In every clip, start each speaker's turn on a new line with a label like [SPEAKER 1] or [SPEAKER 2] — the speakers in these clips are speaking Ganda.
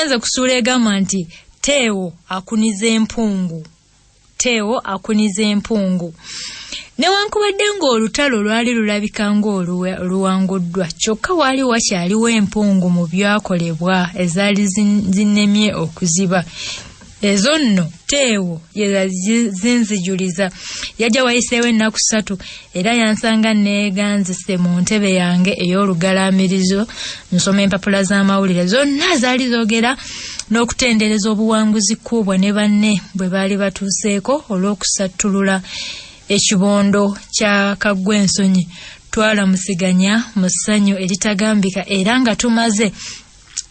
[SPEAKER 1] Tugenze kusuula egamba nti Teewo akuniza empungu. Teewo akuniza empungu. Newankubadde ng'olutalo lwali lulabika ng'oluwanguddwa, kyokka waali wakyaliwo empungu mu byakolebwa ezaali zinnemye okuziba. Ezo nno Teewo zinzijuliza. Yajja wayiseewo ennaku ssatu era yansanga neeganzise mu ntebe yange ey'olugalaamirizo nsoma empapula z'amawulire. Zonna zaali zoogera n'okutendereza obuwanguzi Kkuubwa ne banne bwe baali batuuseeko olw'okusattulula ekibondo kya Kaggwensonyi. Twalamusiganya mu ssanyu eritagambika era nga tumaze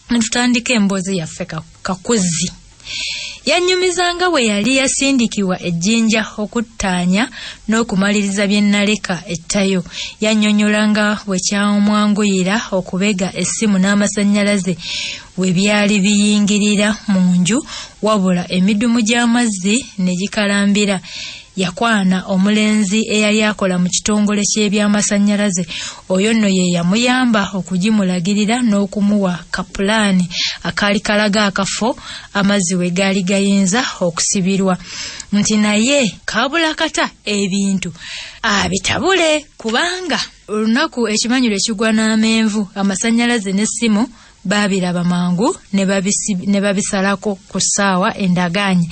[SPEAKER 1] ne tutandika emboozi yaffe kakuzzi. Yannyumiza nga bwe yali yasindikibwa ejjinja okuttaanya n'okumaliriza bye nnaleka ettayo. Yannyonnyola nga bwe kyamwanguyira okubega essimu n'amasannyalaze we byali biyingirira mu nju wabula emidumu gy'amazzi ne gikalambira. Yakwana omulenzi eyali akola mu kitongole ky'ebyamasannyalaze. Oyo nno ye yamuyamba okugimulagirira n'okumuwa ka pulaani akaali kalaga akafo amazzi we gaali gayinza okusibirwa. Nti naye kaabula kata ebintu abitabule kubanga olunaku ekimanyi lwe kigwa n'amenvu, amasannyalaze n'essimu baabiraba mangu ne babisalako ku ssaawa endagaanye.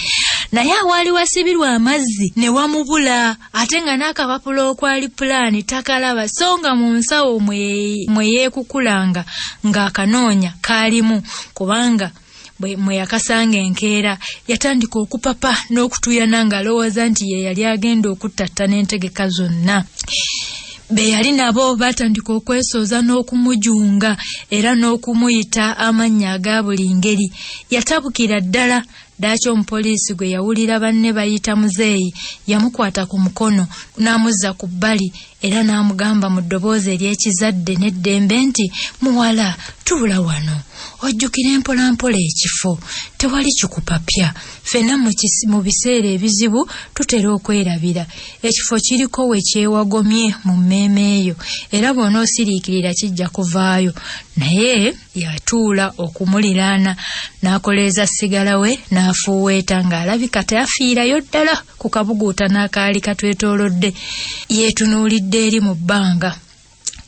[SPEAKER 1] Naye awaali wasibirwa amazzi ne wamubula, ate nga n'akapapula okwali pulaani takalaba, so nga mu nsawo mwe yeekukulanga ng'akanoonya kaalimu, kubanga mwe yakasanga enkeera yatandika okupapa n'okutuuyana ng'alowooza nti ye yali agenda okuttattana entegeka zonna. Be yali nabo baatandika okwesooza n'okumujunga era n'okumuyita amannya aga buli ngeri. Yatabukira ddala. Ddaaki omupoliisi gwe yawulira banne bayita muzeeyi yamukwata ku mukono n'amuzza ku bbali era n'amugamba mu ddoboozi ery'ekizadde n'eddembe nti, Muwala, tuula wano ojjukire mpolampola ekifo. Tewali kikupapya. Ffenna mu biseera ebizibu tutera okwerabira. Ekifo kiriko we kyewagomye mu mmeeme yo era bw'onoosiriikirira kijja kuvaayo. Naye yatuula okumuliraana n'akoleeza ssigala we n'afuuweeta ng'alabika teyafiirayo ddala ku kabuguutano akaali katwetoolodde. Yeetunuulidde eri mu bbanga.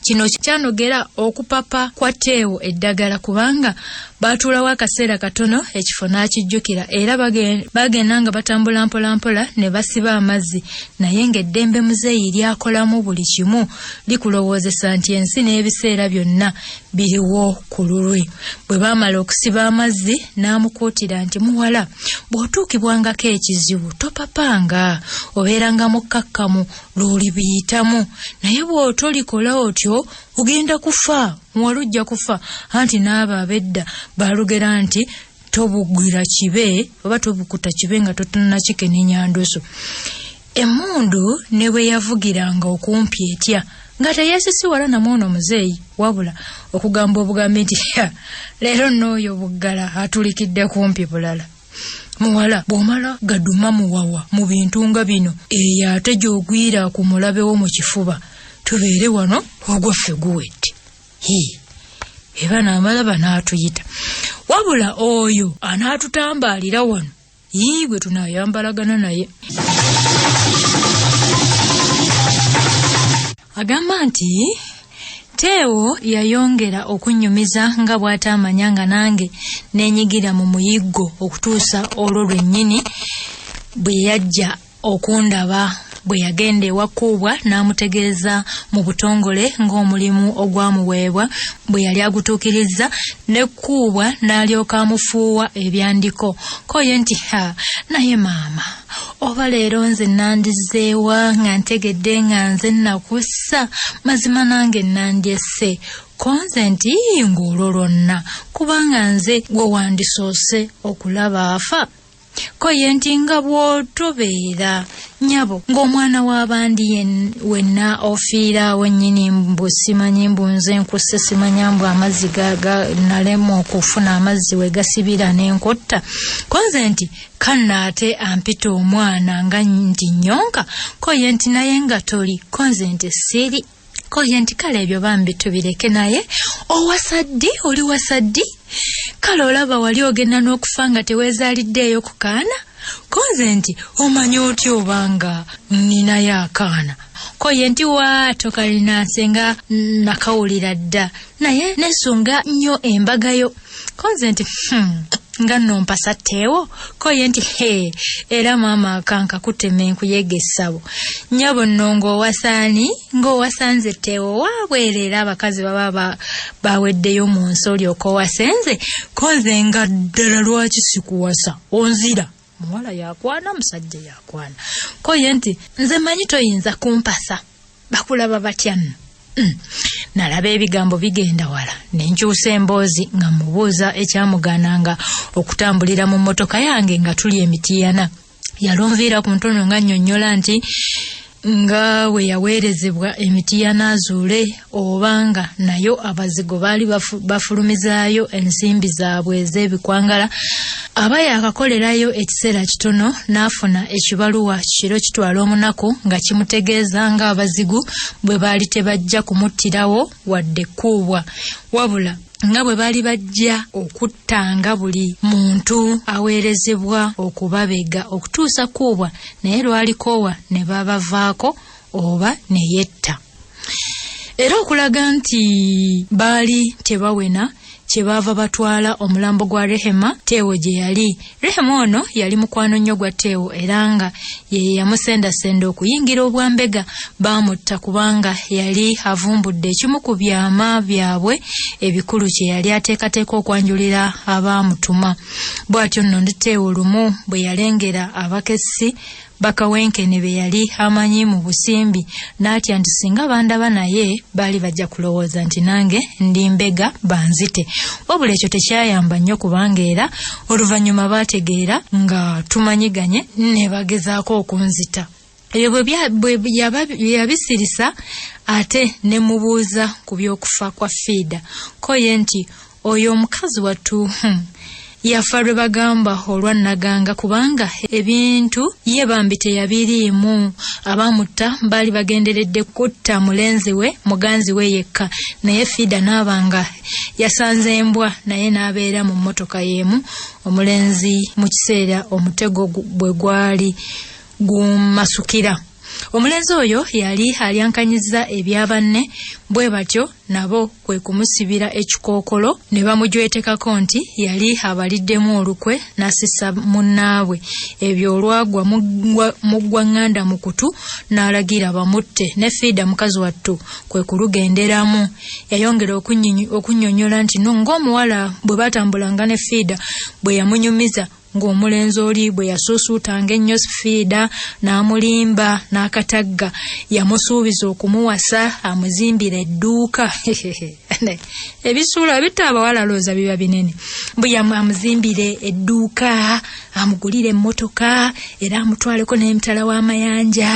[SPEAKER 1] Kino kyanogera okupapa kwa Teewo eddagala kubanga baatuulawo akaseera katono ekifo n'akijjukira era baagenda nga batambula mpolampola ne basiba amazzi naye ng'eddembe muzeeyi lyakolamu buli kimu likulowoozesa nti ensi n'ebiseera byonna biriwo ku lulwe. Bwe baamala okusiba amazzi n'amukuutira nti muwala bw'otuukibwangako ekizibu topapanga obeeranga mukkakkamu lw'olibiyitamu naye bw'otolikola otyo ogenda kufa muwala ojja kufa anti n'abo ab'edda baalugera nti tobugira kibe oba tobukuta kibe nga totunnakikenenya ndusu. Emmundu ne bwe yavugiranga okumpi etya nga teyeesisiwala namu ono muzeeyi wabula okugamba obugambi nti leero n'oyo buggala atulikidde kumpi bulala. Muwala bw'omala gaduma muwawa mu bintu nga bino eyo ate gy'ogwira ku mulabe wo mu kifuba tubeere wano ogwaffe guwedde. Hii, eba n'amalaba n'atuyita wabula oyo anaatutambaalira wano yii bwe tunaayambalagana naye. Agamba nti Teewo yayongera okunnyumiza nga bw'ataamanya nga nange neenyigira mu muyiggo okutuusa olwo lwennyini bwe yajja okundaba bwe yagenda ewa Kkuubwa n'amutegeeza mu butongole ng'omulimu ogwamuweebwa bwe yali agutuukirizza ne Kkuubwa n'alyoka amufuuwa ebyandiko ko ye nti ha naye maama oba leero nze nandizzeewa nga ntegedde nga nze nakussa mazima nange nandyesse ko nze nti ng'olwo lwonna kubanga nze gwe wandisoose okulaba afa ko ye nti nga bw'otobeera nnyabo ng'omwana w'abandi wenna ofiira awo nnyini mbu simanyi mbu nze nkusse simanya mbu amazzi nalema okufuna amazzi we gasibira n'enkutta ko nze nti kanno ate ampita omwana nga nti nnyonka ko ye nti naye nga toli ko nze nti siri. Koye nti kale ebyo bambi tubireke naye owasa ddi oli wasa ddi kale olaba wali ogenda n'okufa nga teweezaaliddeeyo ku kaana konze nti omanyi otya obanga nninayo akaana koye nti wa tokalina nsenga nakawulira dda naye nesunga nnyo embagayo konze nti hmm, nga nno mpasa teewo koye nti he era maama kankakutema enkuyega essabo nnyabo nno ng'owasaani ng'owasanze teewo waabwere era abakazi baba baweddeyo mu nsi olyoka owasenze konze nga ddala lwaki sikuwasa onzira muwala yakwana musajja yakwana koye nti nze manyi toyinza kumpasa bakulaba batya nno mm. Nalaba ebigambo bigenda wala ne nkyusa emboozi nga mubuuza ekyamugaananga okutambulira mu mmotoka yange nga tuli emitiyana yalunviira ku ntono nga nnyonnyola nti nga bwe yaweerezebwa emitiyana azuule oba nga nayo abazigo baali bafulumizaayo ensimbi zaabwe ez'ebikwangala aba yaakakolerayo ekiseera kitono n'afuna ekibaluwa kiro kitwala omunaku nga kimutegeeza ng'abazigu bwe baali tebajja kumuttirawo wadde kkuubwa wabula nga bwe baali bajja okuttanga buli muntu aweerezebwa okubabega okutuusa kkuubwa naye lwalikoowa ne babavaako oba ne yetta era okulaga nti baali tebawena kyebaava batwala omulambo gwa Rehema Teewo gye yali. Rehema ono yali mukwano nnyo gwa Teewo era nga ye yamusendasenda okuyingira obwambega. Baamutta kubanga yali avumbudde ekimu ku byama byabwe ebikulu kye yali ateekateeka okwanjulira abaamutuma. Bw'atyo nno ndi Teewo lumu bwe yalengera abakessi bakawenkene be yali amanyi mu busimbi n'atya nti singa bandaba naye baali bajja kulowooza nti nange ndi mbega banzite wabula ekyo tekyayamba nnyo kubanga era oluvannyuma baategeera nga tumanyiganye ne bagezaako okunzita ebyo bwe yabisirisa ate ne mubuuza ku by'okufa kwa fiida ko ye nti Oyo omukazi wattu hmm. Yafa lwe bagamba olwa Naganga kubanga ebintu ye bambi teyabiriimu. Abaamutta baali bagenderedde kutta mulenzi we muganzi we yekka naye Fiida n'aba nga yasanze embwa naye n'abeera mu mmotoka y'emu omulenzi mu kiseera omutego bwe gwali gumasukira. Omulenzi oyo yali alyankanyizza ebya banne bwe batyo nabo kwe kumusibira ekikookolo ne bamujwetekako nti yali abaliddemu olukwe n'asisa munnaabwe. Ebyo olwagwa Muggwanganda mu kutu n'alagira bamutte ne Fiida mukazi wattu kwe kulugenderamu. Yayongera okunnyonnyola nti no ng'omuwala bwe baatambulanga ne Fiida bwe yamunyumiza ng'omulenzi oli bwe yasuusuutanga ennyo Fiida n'amulimba n'akatagga yamusuubiza okumuwasa amuzimbira edduuka ebisuula bitta abawala looza biba binene mbu amuzimbire edduuka amugulire emmotoka era amutwaleko n'emitala w'amayanja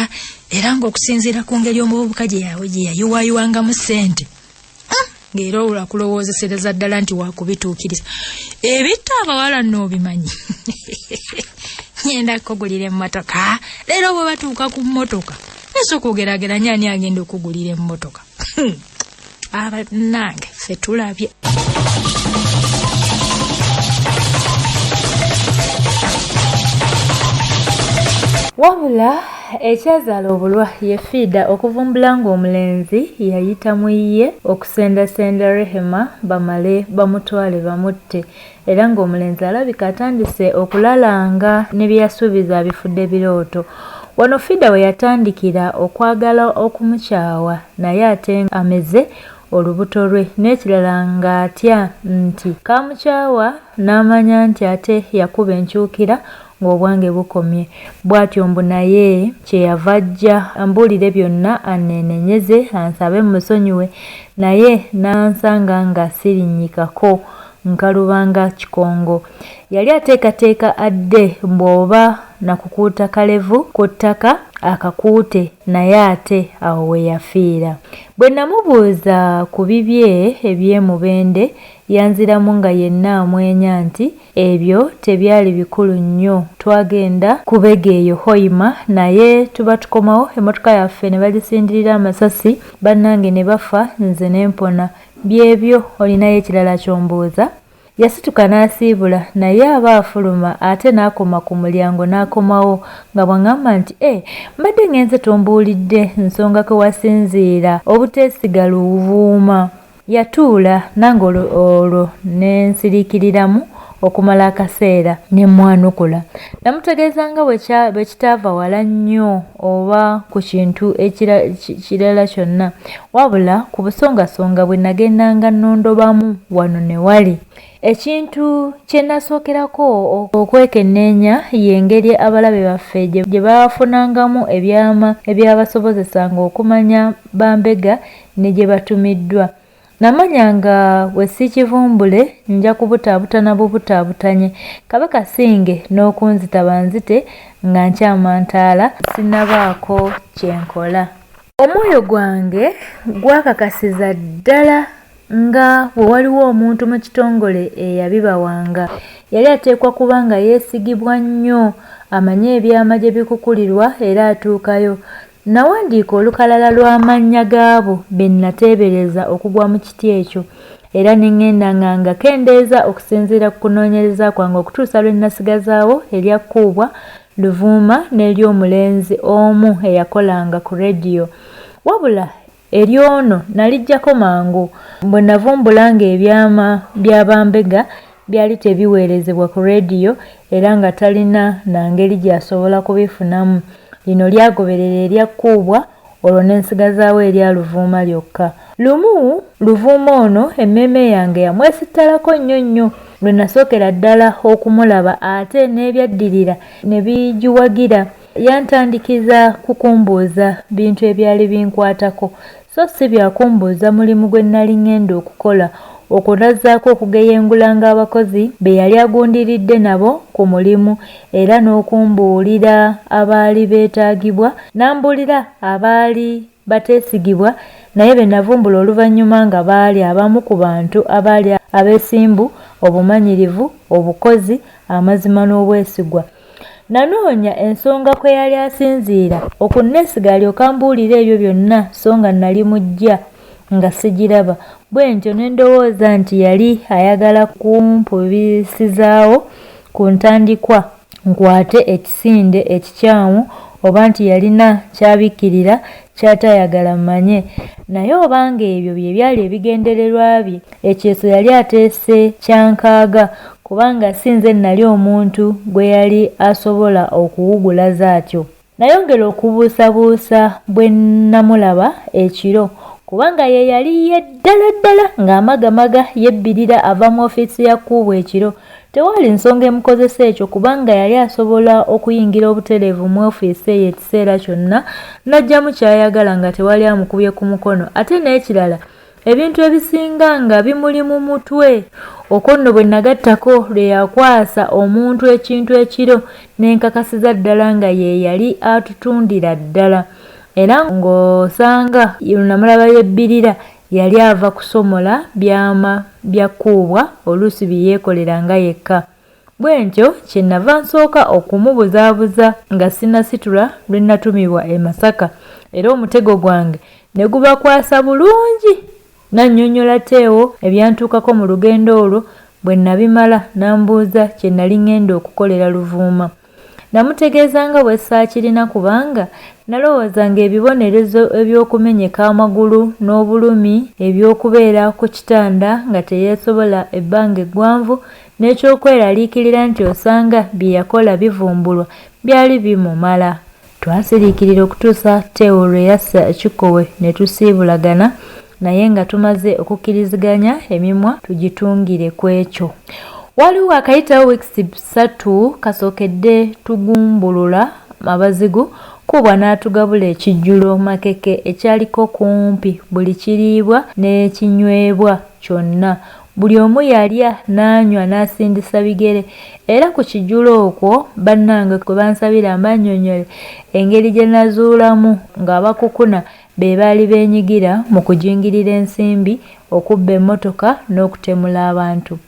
[SPEAKER 1] era ng'okusinziira ku ngeri omuvubuka gye yayiwayiwangamu ssente ng'era olwa kulowoozesereza ddala nti wakubituukiriza ebitta abawala n'obimanyi ngenda kukugulira emmotoka leero bwe batuuka ku mmotoka nsoka ogerageranya ani agenda okugulira emmotoka abanange ffe tulabye
[SPEAKER 2] Wabula ekyazaala obulwa ye Fiida okuvumbula ng'omulenzi yayita mu ye okusendasenda Rehema bamale bamutwale bamutte era ng'omulenzi alabika atandise okulalanga ne bye yasuubiza abifudde birooto. Wano Fiida we yatandikira okwagala okumukyawa naye ate ameze olubuto lwe n'ekirala ng'atya nti kaamukyawa n'amanya nti ate yakuba enkyukira ng'obwange bukomye. Bw'atyo mbu naye kye yava ajja ambuulire byonna anneenenyeze ansabe mmusonyiwe naye n'ansanga nga sirinnyikako nkaluba nga kikongo. Yali ateekateeka adde mbu oba. na kukuuta kalevu ku ttaka akakuute naye ate awo we yafiira. Bwe namubuuza ku bibye eby'e Mubende yanziramu nga yenna amwenya nti ebyo tebyali bikulu nnyo twagenda kubega eyo Hoima naye tuba tukomawo emmotoka yaffe ne bagisindirira amasasi bannange ne bafa nze ne mpona. Byebyo olinayo ekirala ky'ombuuza? Yasituka n'asiibula naye aba afuluma ate n'akoma ku mulyango n'akomawo nga bw'aŋŋamba nti, Eh, mbadde ŋŋenze tombuulidde nsonga kwe wasinziira obuteesiga Luvuuma. Yatuula nange olwo ne nsiriikiriramu okumala akaseera ne mmwanukula. Namutegeeza nga bwe kitaava wala nnyo oba ku kintu kirala kyonna wabula ku busongasonga bwe nagendanga nnondobamu wano ne wali. Ekintu kye nasookerako okwekenneenya y'engeri abalabe baffe gye baafunangamu ebyama ebyabasobozesanga okumanya bambega ne gye batumiddwa. Namanya nga bwe siikivumbule nja kubutaabutana bubutaabutanye kabe kasinge n'okunzita banzite nga nkyamantaala sinnabaako kye nkola. Omwoyo gwange gwakakasiza ddala nga bwe waliwo omuntu mu kitongole eyabibawanga. Yali ateekwa kuba nga yeesigibwa nnyo, amanyi ebyama gye bikukulirwa era atuukayo. Nawandiika olukalala lw'amannya g'abo be nnateebereza okugwa mu kiti ekyo era ne ŋŋenda nga ngakendeeza okusinziira ku kunoonyereza kwange okutuusa lwe nnasigazaawo erya Kkuubwa, Luvuuma n'ery'omulenzi omu eyakolanga ku leediyo. Wabula ery'ono naliggyako mangu bwe navumbula ng'ebyama bya bambega byali tebiweerezebwa ku leediyo era nga talina na ngeri gy'asobola kubifunamu. Lino lyagoberera erya Kkuubwa olwo ne nsigazaawo erya Luvuuma lyokka. Lumu Luvuuma ono emmeeme yange yamwesittalako nnyo nnyo lwe nasookera ddala okumulaba ate n'ebyaddirira ne bigiwagira. Yantandikiza ku kumbuuza bintu ebyali binkwatako so si bya kumbuuza mulimu gwe nnali ŋŋenda okukola. Okwo n'azzaako okugeyengulanga abakozi be yali agundiridde nabo ku mulimu era n'okumbuulira abaali beetaagibwa n'ambuulira abaali bateesigibwa naye be navumbula oluvannyuma nga baali abamu ku bantu abaali abeesimbu, obumanyirivu, obukozi, amazima n'obwesigwa. Nanoonya ensonga kwe yali asinziira okunneesiga alyoke ambuulire ebyo byonna so nga nnali muggya nga sigiraba. Bwentyo ne ndowooza nti yali ayagala kumpubisizaawo ku ntandikwa nkwate ekisinde ekikyamu oba nti yalina ky'abikkirira ky'atayagala mmanye. Naye oba ng'ebyo bye byali ebigendererwa bye, ekyeso yali ateese kya nkaaga kubanga si nze nnali omuntu gwe yali asobola okuwugulaza atyo. Nayongera okubuusabuusa bwe nnamulaba ekiro kubanga ye yali ye ddala ddala ng'amagamaga yebbirira ava mu ofiisi ya Kkuubwa ekiro. Tewaali nsonga emukozesa ekyo kubanga yali asobola okuyingira obutereevu mu ofiisi eyo ekiseera kyonna n'aggyamu ky'ayagala nga tewali amukubye ku mukono ate n'ekirala ebintu ebisinga nga bimuli mu mutwe. Okwo nno bwe nagattako lwe yakwasa omuntu ekintu ekiro ne nkakasiza ddala nga ye yali atutundira ddala era ng'osanga namulaba yebbirira yali ava kusomola byama bya Kkuubwa oluusi bye yeekoleranga yekka. Bwentyo kye nnava nsooka okumubuzaabuza nga sinnasitula lwe nnatumibwa e Masaka era omutego gwange ne gubakwasa bulungi. Nnannyonnyola Tewo ebyantuukako mu lugendo olwo bwe nnabimala n'ambuuza kye nnali ŋŋenda okukolera Luvuuma. Namutegeeza nga bwe ssaakirina kubanga nalowooza ng'ebibonerezo eby'okumenyeka amagulu n'obulumi, eby'okubeera ku kitanda nga teyeesobola ebbanga eggwanvu n'eky'okweraliikirira nti osanga bye yakola bivumbulwa byali bimumala. Twasiriikirira okutuusa Teo lwe yassa ekikkowe ne tusiibulagana naye nga tumaze okukkiriziganya emimwa tugitungire kw'ekyo. Waaliwo waakayitawo wiikisi ssatu kasookedde tugumbulula abazigu, Kubwa n'atugabula ekijjulo makeke ekyaliko kumpi buli kiriibwa n'ekinywebwa kyonna. Buli omu yalya n'anywa n'asindisa bigere era ku kijjulo okwo bannange kwe bansabira mbannyonnyole engeri gye nazuulamu ng'abakukuna be baali beenyigira mu kujingirira ensimbi, okubba emmotoka n'okutemula abantu.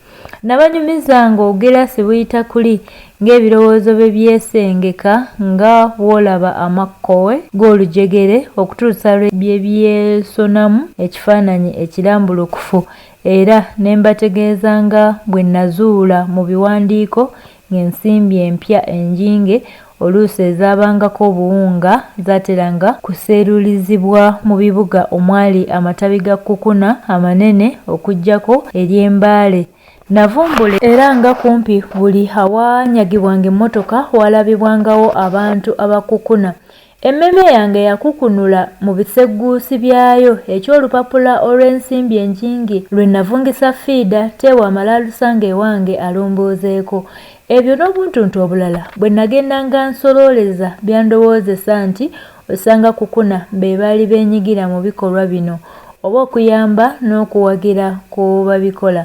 [SPEAKER 2] Nabanyumiza ng'obugiraasi buyita kuli ng'ebirowoozo bwe byesengeka nga bw'olaba amakkowe g'olujegere okutuusa lwe byesonamu ekifaananyi ekirambulukufu era ne mbategeeza nga bwe nazuula mu biwandiiko ng'ensimbi empya enjinge oluusi ezaabangako obuwunga zaateranga kuseerulizibwa mu bibuga omwali amatabi ga Kukuna amanene okuggyako ery'e Mbale. Navumbula era nga kumpi buli awaanyagibwanga emmotoka waalabibwangawo abantu abakukuna. Emmeeme yange yakukunula mu bisegguusi byayo eky'olupapula olw'ensimbi enjinge lwe navungisa Fiida Teewo amale alusange ewange alumbuuzeeko. Ebyo n'obuntuntu obulala bwe nagendanga nsolooleza byandowoozesa nti osanga Kukuna be baali beenyigira mu bikolwa bino oba okuyamba n'okuwagira ku babikola.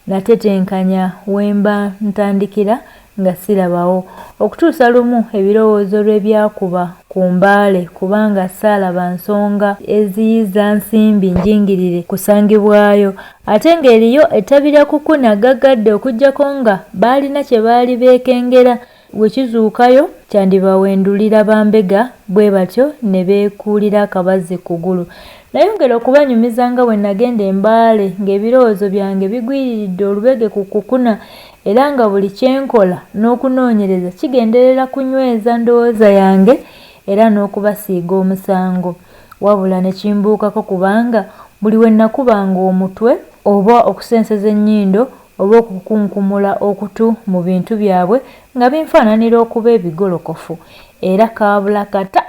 [SPEAKER 2] Natetenkanya we mba ntandikira nga sirabawo okutuusa lumu ebirowoozo lwe byakuba ku mbale kubanga saalaba nsonga eziyiza nsimbi njingirire kusangibwayo ate ng'eriyo ettabi lya Kukuna gaggadde okuggyako nga baalina kye baali beekengera bwe kizuukayo kyandibawendulira bambega bwe batyo ne beekuulira akabazzi ku kugulu. Nayongera okubanyumiza nga bwe nagenda e Mbale ng'ebirowoozo byange bigwiriridde olubege ku Kukuna era nga buli kye nkola n'okunoonyereza kigenderera kunyweza ndowooza yange era n'okubasiiga omusango. Wabula ne kimbuukako kubanga buli we nakubanga omutwe oba okusenseza ennyindo oba okukunkumula okutu mu bintu byabwe nga binfaananira okuba ebigolokofu era kaabula kata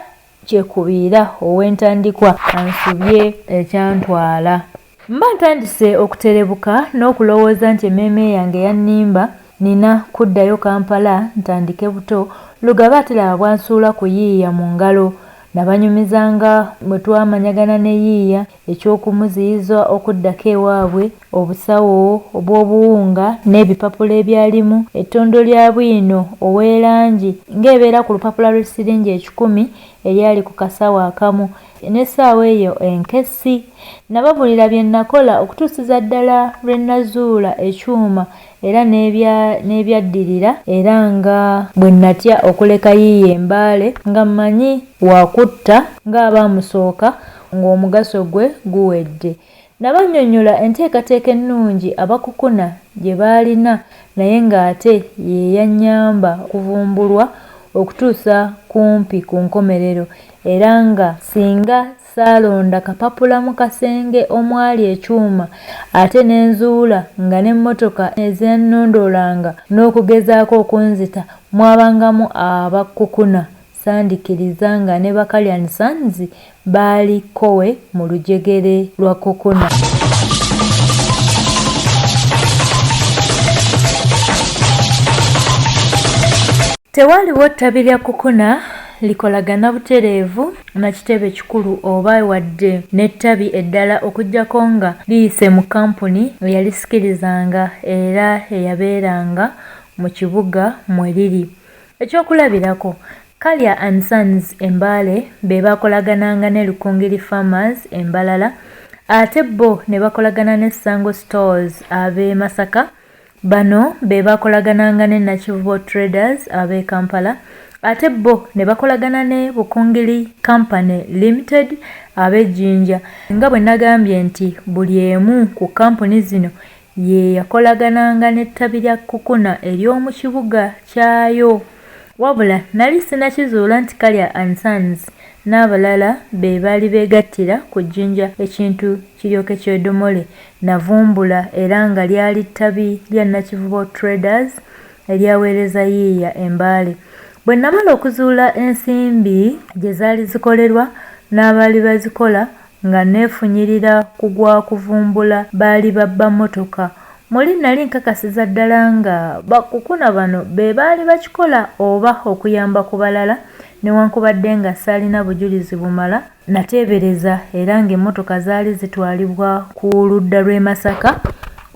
[SPEAKER 2] kyekubiira ow'entandikwa ansubye ekyantwala. Mba ntandise okuterebuka n'okulowooza nti emmeeme yange yannimba nnina kuddayo Kampala ntandike buto, Lugaba ate laba bw'ansuula ku Yiiya mu ngalo. Nabanyumiza nga bwe twamanyagana ne Yiiya, eky'okumuziyiza okuddako ewaabwe, obusawo bw'obuwunga n'ebipapula ebyalimu, ettondo lya bwino ow'erangi ng'ebeera ku lupapula lw'essiringi ekikumi eryali ku kasawo akamu, n'essaawa eyo enkessi. Nababuulira bye nakola okutuusiza ddala lwe nazuula ekyuma era n'ebyaddirira era nga bwe natya okuleka Yiiya e Mbale nga mmanyi wa kutta ng'abaamusooka ng'omugaso gwe guwedde. Nabannyonnyola enteekateeka ennungi abakukuna gye baalina naye ng'ate ye yannyamba okuvumbulwa okutuusa kumpi ku nkomerero era nga singa saalonda kapapula mu kasenge omwali ekyuma ate ne nzuula nga n'emmotoka ezannondoolanga n'okugezaako okunzita mwabangamu abakukuna sandikkirizza nga ne Bakali and Sons baali kkowe mu lujegere lwa Kukuna. Tewaaliwo ttabi lya Kukuna likolagana butereevu na kitebe kikulu oba wadde n'ettabi eddala okuggyako nga liyise mu kkampuni eyalisikirizanga era eyabeeranga mu kibuga mwe liri. Ekyokulabirako, Kalya and Sons e Mbale be baakolagananga ne Rukungiri Farmers e Mbarara ate bo ne bakolagana ne Sango Stores ab'e Masaka. Bano be baakolagananga ne Nakivubo Traders ab'e Kampala ate bo ne bakolagana ne Bukungiri Company Limited ab'e Jinja. Nga bwe nagambye nti buli emu ku kkampuni zino ye yakolagananga n'ettabi lya Kukuna ery'omu kibuga kyayo. Wabula nali sinnakizuula nti Kalya and Sons n'abalala be baali beegattira ku Jinja ekintu kiryoke kyedomole. Navumbula era nga lyali ttabi lya Nakivubo Traders eryaweereza Yiiya e Mbale. Bwe namala okuzuula ensimbi gye zaali zikolerwa n'abaali bazikola nga nneefunyirira ku gwa kuvumbula baali babba mmotoka. Muli nnali nkakasiza ddala nga bakukuna bano be baali bakikola oba okuyamba ku balala newankubadde nga saalina bujulizi bumala. Nateebereza era ng'emmotoka zaali zitwalibwa ku ludda lw'e Masaka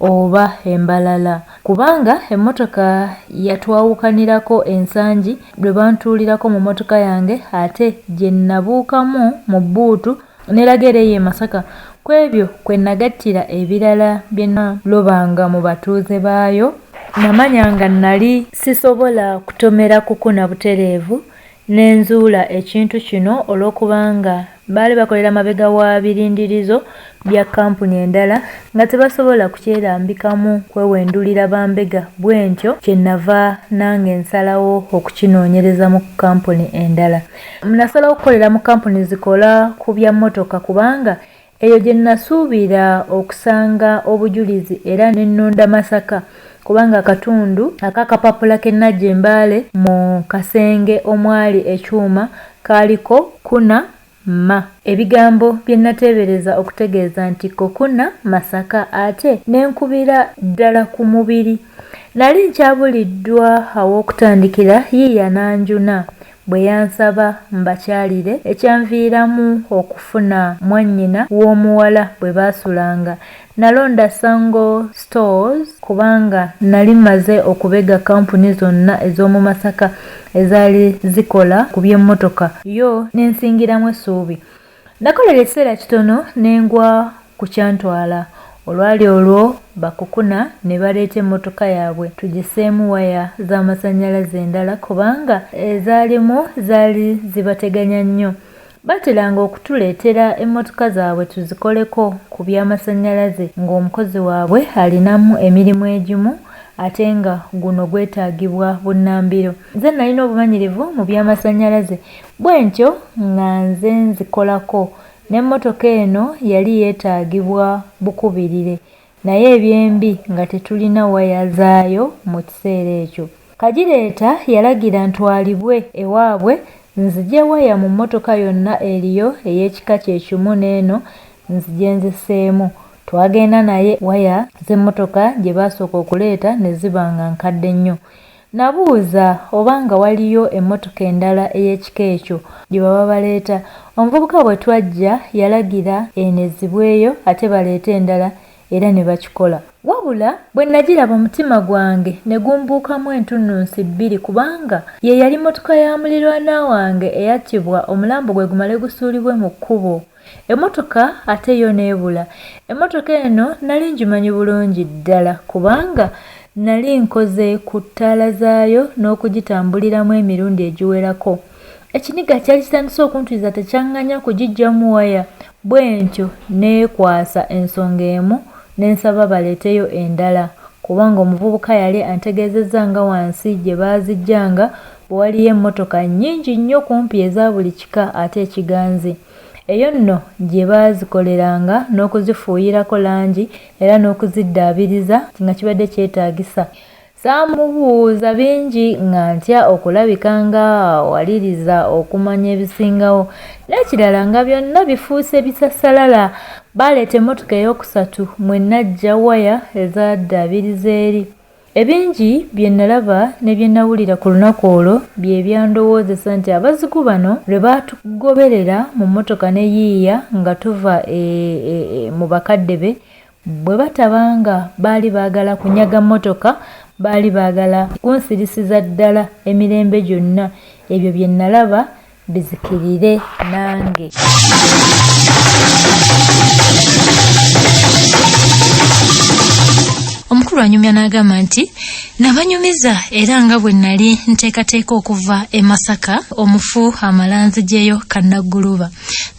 [SPEAKER 2] oba embalala kubanga emmotoka yatwawukanirako ensangi lwe bantuulirako mu mmotoka yange ate gye nnabuukamu mu bbuutu neragera eyo e Masaka. Ku ebyo kwe nagattira ebirala bye nalobanga mu batuuze baayo. Namanya nga nnali sisobola kutomera kukuna butereevu ne nzuula ekintu kino olw'okubanga baali bakolera mabega wa birindirizo bya kkampuni endala nga tebasobola kukyerambikamu kwewendulira bambega bwentyo kye nnava nange nsalawo okukinoonyereza mu kkampuni endala. Nasalawo okukolera mu kkampuni zikola ku bya mmotoka kubanga eyo gye nnasuubira okusanga obujulizi era ne nnonda Masaka kubanga akatundu ak'akapapula ke naggya e Mbale mu kasenge omwali ekyuma kaaliko Kuna Ma. Ebigambo bye nnateebereza okutegeeza nti Kokuna Masaka ate ne nkubira ddala ku mubiri. Nali nkyabuliddwa aw'okutandikira Yiiya n'anjuna bwe yansaba mbakyalire ekyanviiramu okufuna mwannyina w'omuwala bwe baasulanga. Nalonda Sango Stores kubanga nnali mmaze okubega kkampuni zonna ez'omu Masaka ezaali zikola ku by'emmotoka yo ne nsingiramu essuubi. Nakolera ekiseera kitono ne ngwa ku kyantwala. Olwali olwo bakukuna ne baleeta emmotoka yaabwe tugisseemu waya z'amasannyalaze endala kubanga ezaalimu zaali zibateganya nnyo. Baateranga okutuleetera emmotoka zaabwe tuzikoleko ku by'amasannyalaze ng'omukozi waabwe alinamu emirimu egimu ate nga guno gwetaagibwa bunnambiro. Nze nalina obumanyirivu mu by'amasannyalaze bwentyo nga nze nzikolako n'emmotoka eno yali yeetaagibwa bukubirire naye ebyembi nga tetulina waya zaayo mu kiseera ekyo. Kagireeta yalagira ntwalibwe ewaabwe nzigye waya mu mmotoka yonna eriyo ey'ekika kye kimu n'eno nzigye nzisseemu. Twagenda naye waya z'emmotoka gye baasooka okuleeta ne ziba nga nkadde nnyo. Nabuuza oba nga waliyo emmotoka endala ey'ekika ekyo gye baba baleeta. Omuvubuka bwe twajja yalagira eno ezzibweyo ate baleete endala era ne bakikola. Wabula bwe nnagiraba omutima gwange ne gumbuukamu entunnunsi bbiri kubanga ye yali mmotoka ya mulirwana wange eyattibwa omulambo gwe gumale gusuulibwe mu kkubo. Emmotoka ate yo n'ebula. Emmotoka eno nnali ngimanyi bulungi ddala kubanga nnali nkoze ku ttaala zaayo n'okugitambuliramu emirundi egiwerako. Ekiniga kyali kitandise okuntwiza tekyaŋŋanya kugiggyamu waya bwentyo nneekwasa ensonga emu ne nsaba baleeteyo endala kubanga omuvubuka yali antegeezezza nga wansi gye baaziggyanga bwe waliyo emmotoka nnyingi nnyo kumpi eza buli kika ate ekiganzi. Eyo nno gye baazikoleranga n'okuzifuuyirako langi era n'okuziddaabiriza nga kibadde kyetaagisa. Saamubuuza bingi nga ntya okulabika ng'awaliriza okumanya ebisingawo. N'ekirala nga byonna bifuuse bisassalala. Baaleeta emmotoka eyookusatu mwe naggya waya ezaddaabiriza eri. Ebingi bye nalaba ne bye nawulira ku lunaku olwo bye byandowoozesa nti abazigu bano lwe baatugoberera mu mmotoka ne Yiiya nga tuva e, e, e, mu bakadde be Bwe bataba nga baali baagala kunyaga mmotoka, baali baagala kunsirisiza ddala emirembe gyonna, ebyo bye nnalaba bizikirire nange.
[SPEAKER 1] Omukulu anyumya n'agamba nti nabanyumiza era nga bwe nali nteekateeka okuva e Masaka omufu amalanzigyeyo kannagguluba.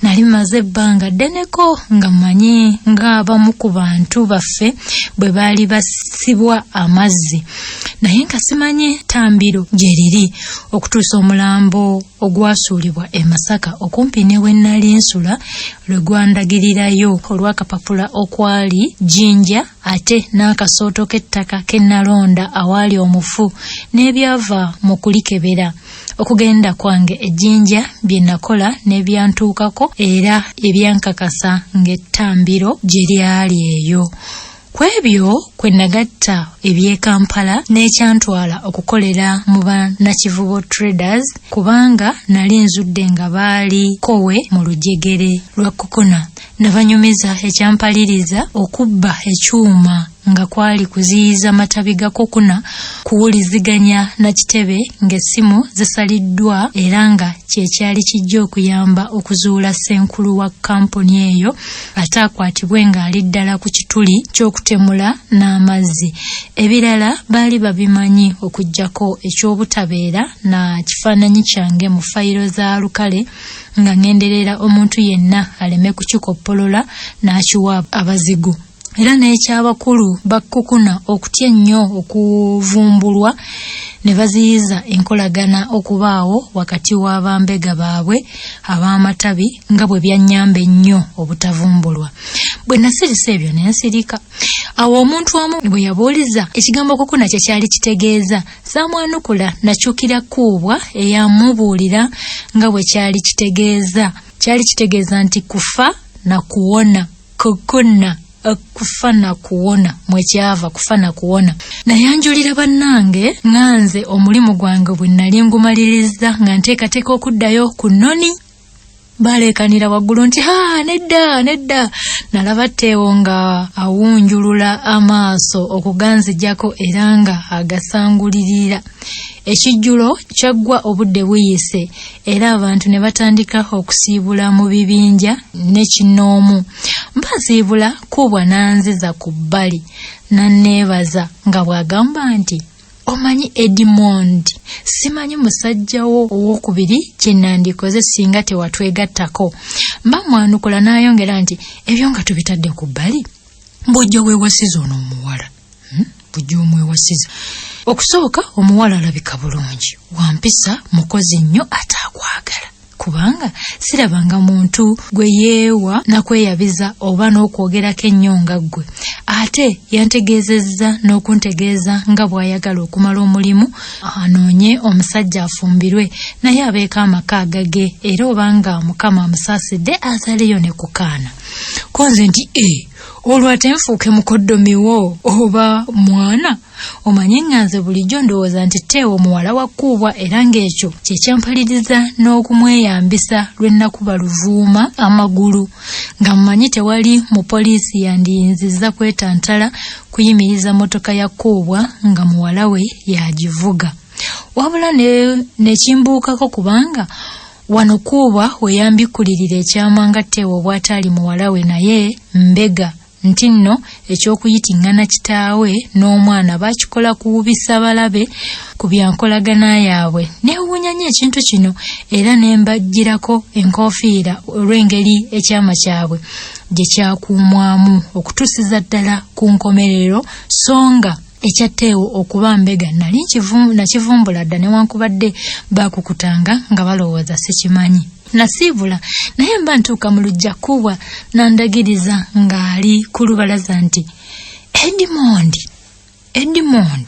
[SPEAKER 1] Nali mmaze ebbanga ddeneko nga mmanyi ng'abamu ku bantu baffe bwe baali basibwa amazzi naye nga simanyi ttambiro gye liri okutuusa omulambo ogwasuulibwa e Masaka okumpi ne we nnali nsula lwe gwandagirirayo olw'akapapula okwali Jinja ate n'akasooto k'ettaka ke nnalonda awaali omufu n'ebyava mu kulikebera. Okugenda kwange e Jinja bye nakola n'ebyantuukako era ebyankakasa ng'ettambiro gye lyali eyo. Ku ebyo kwe nagatta eby'e Kampala n'ekyantwala okukolera mu ba Nakivubo Traders kubanga nali nzudde nga baali kkowe mu lujegere lwa Kokona. Nabanyumiza ekyampaliriza okubba ekyuma. nga kwali kuziyiza matabi ga Kukuna kuwuliziganya na kitebe ng'essimu zisaliddwa era nga kye kyali kijja okuyamba okuzuula ssenkulu wa kkampuni eyo ate akwatibwe ng'ali ddala ku kituli ky'okutemula n'amazzi. Ebirala baali babimanyi okuggyako eky'obutabeera na kifaananyi kyange mu fayiro za lukale nga ngenderera omuntu yenna aleme kukikoppolola n'akiwa abazigu. Era n'eky'abakulu ba Kukuna okutya ennyo okuvumbulwa ne baziyiza enkolagana okubaawo wakati wa bambega baabwe ab'amatabi nga bwe byannyamba ennyo obutavumbulwa. Bwe nasirisa ebyo ne nsirika. Awo omuntu omu bwe yabuuliza ekigambo Kukuna kye kyali kitegeeza, saamwanukula nakyukira Kuubwa eyamubuulira nga bwe kyali kitegeeza. Kyali kitegeeza nti kufa na kuwona. Kukuna kufa na kuwona mwekyava kufa na kuwona. Nayanjulira bannange nga nze omulimu gwange bwe nali ngumaliriza nga nteekateeka okuddayo ku nnoni. Baleekanira waggulu nti ha nedda nedda. Nalaba Teewo nga awunjulula amaaso okuganzijako era nga agasangulirira. Ekijjulo kyaggwa obudde buyise era abantu ne batandika okusiibula mu bibinja ne kinnoomu. Mba nsiibula Kuubwa n'anziza ku bbali n'anneebaza nga bw'agamba nti, Omanyi Edmond, simanyi musajja wo ow'okubiri kye nandikoze singa tewatwegattako. Mba mwanukula n'ayongera nti, Ebyo nga tubitadde ku bbali, bw'ojja weewasiza ono omuwala. Bujja omwewasiza. Okusooka omuwala alabika bulungi, wa mpisa, mukozi nnyo ate akwagala. Kubanga sirabanga muntu gwe yeewa nakweyabiza oba n'okwogerako ennyo nga ggwe. Ate yantegeezezza n'okuntegeeza nga bw'ayagala okumala omulimu anoonye omusajja afumbirwe naye abeeko amaka agage era obanga Mukama amusaasidde azaleyo ne ku kaana. Ko nze nti ee olwo ate nfuuke mukoddomi wo oba mwana? Omanyi nga nze bulijjo ndowooza nti Teewo muwala wa Kkuubwa era ng'ekyo kye kyampaliriza n'okumweyambisa lwe nnakuba Luvuuma amagulu nga mmanyi tewali mupoliisi yandiyinzizza kwetantala kuyimiriza mmotoka ya Kkuubwa nga muwala we y'agivuga. Wabula ne kimbuukako kubanga Wano Kuubwa we yambikkulirira ekyama nga Teewo bw'ataali muwala we naye mbega nti nno eky'okuyitiŋŋana kitaawe n'omwana baakikola kuwubisa balabe ku bya nkolagana yaabwe. Neewuunya nnyo ekintu kino era ne mbaggyirako enkoofiira olw'engeri ekyama kyabwe gye kyakuumwamu okutuusiza ddala ku nkomerero so nga Ekya Teewo okuba mbega nali nakivumbula dda newankubadde baakukutanga nga balowooza sikimanyi. Nasiibula naye mba ntuuka mu luggya Kuubwa n'andagiriza ng'ali ku lubalaza nti, Edmond, Edmond,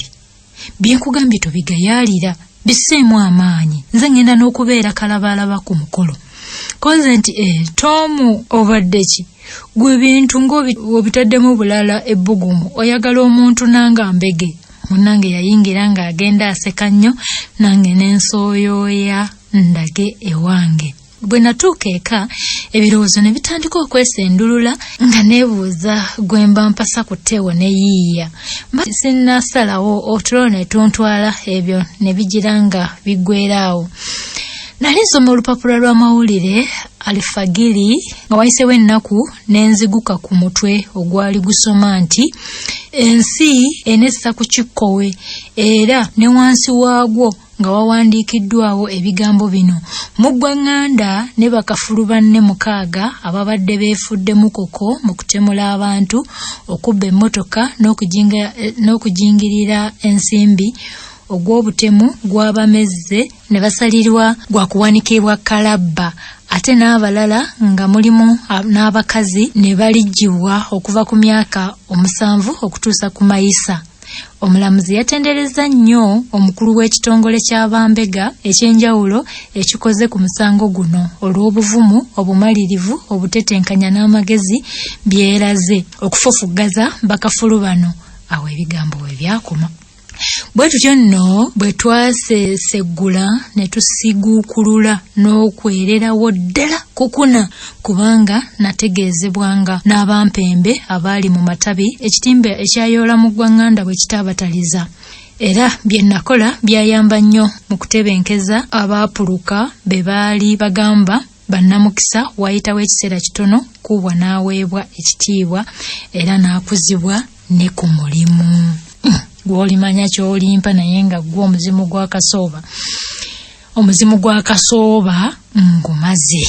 [SPEAKER 1] bye nkugambye tobigayaalira, bisseemu amaanyi nze ŋŋenda n'okubeera kalabaalaba ku mukolo. Ko nze nti, Ee, Toomu obadde ki? Gwe bintu ng'obitaddemu bulala ebbugumu oyagala omuntu nange ambege. Munnange yayingira ng'agenda aseka nnyo nange ne nsooyooya ndage ewange. Bwe natuuka eka ebirowoozo ne bitandika okwesendulula nga neebuuza gwe mba mpasa ku tteewo ne yiiya. Mba sinnasalawo otulo ne tuntwala ebyo ne bigira nga biggweera awo. Nali nsoma olupapula lw'amawulire Alfagiri nga wayiseewo ennaku ne nziguka ku mutwe ogwali gusoma nti ensi enessa ku kikkowe era ne wansi waagwo nga wawandiikiddwawo ebigambo bino Muggwanganda ne bakafulu banne mukaaga ababadde beefudde mukoko mu kutemula abantu, okubba emmotoka n'okujingirira ensimbi ogw'obutemu gwabamezze ne basalirwa gwa kuwanikibwa kalabba ate n'abalala nga mulimu n'abakazi ne baliggyibwa okuva ku myaka omusanvu okutuusa ku mayisa. Omulamuzi yatenderezza nnyo omukulu w'ekitongole kya bambega eky'enjawulo ekikoze ku musango guno olw'obuvumu, obumalirivu, obutetenkanya n'amagezi byeraze okufufuggaza bakafulu bano. Awo ebigambo we byakoma. Bwe tutyo nno bwe twaseseggula ne tusiguukulula n'okwererawo ddala kukuna, kubanga nategeezebwa nga n'abampembe abaali mu matabi ekitimba ekyayoola mu ggwanganda bwe kitaabataliza. Era bye nakola byayamba nnyo mu kutebenkeza abaapuluka be baali bagamba bannamukisa. Waayitawo ekiseera kitono Kubwa n'aweebwa ekitiibwa era n'akuzibwa ne ku mulimu. Gw'olimanya ky'olimpa, naye nga gwo omuzimu gwa Kasooba, omuzimu gwa Kasooba ngumaze.